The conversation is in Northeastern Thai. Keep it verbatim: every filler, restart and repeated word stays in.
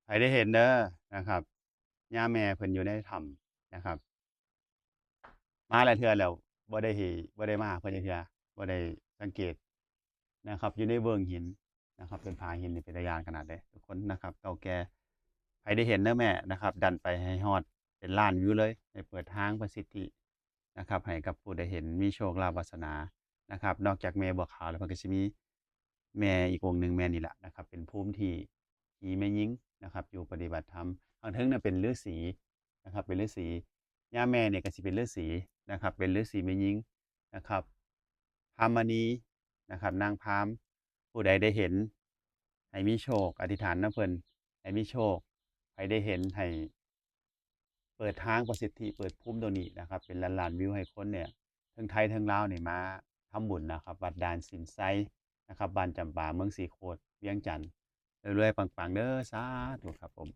ผได้เห็นเด้อนะครับ ย่าแม่เพิ่นอยู่ในถ้ำนะครับ มาหลายเทื่อแล้ว บ่ได้เห็น บ่ได้มาหาเพิ่นจักเทื่อ บ่ได้สังเกตนะครับ อยู่ในเวิงหินนะครับ เป็นผาหินนี่เป็นตาย้านขนาดเด้ทุกคนนะครับ เก่าแก่ ไผได้เห็นเด้อแม่นะครับ ดันไปให้ฮอดเป็นล้านวิวเลย ให้เปิดทางประสิทธินะครับ ให้กับผู้ได้เห็นมีโชคลาภวาสนานะครับ นอกจากแม่บัวขาวแล้วเพิ่นก็สิมีแม่อีกองค์หนึ่ง แม่นี่แหละนะครับ เป็นภูมิที่ผีแม่หญิงนะครับ อยู่ปฏิบัติธรรม ข้างเทิงน่ะเป็นฤาษีนะครับ เป็นฤาษี ย่าแม่เนี่ยก็สิเป็นฤาษีนะครับ เป็นฤาษีแม่หญิงนะครับ พามณีนะครับ นางพราหมณ์ ผู้ใดได้เห็น ให้มีโชค อธิษฐานนำเพิ่น ให้มีโชค ไผได้เห็นให้เปิดทางประสิทธิ เปิดภูมิตัวนี้นะครับ เป็นล้านๆวิวให้คนเนี่ย ทั้งไทยทั้งลาวนี่มาทำบุญนะครับ วัดด่านสินไซนะครับ บ้านจำปา เมืองศรีโคตร เวียงจันทน์ รวยๆปังๆเด้อ สาธุครับผม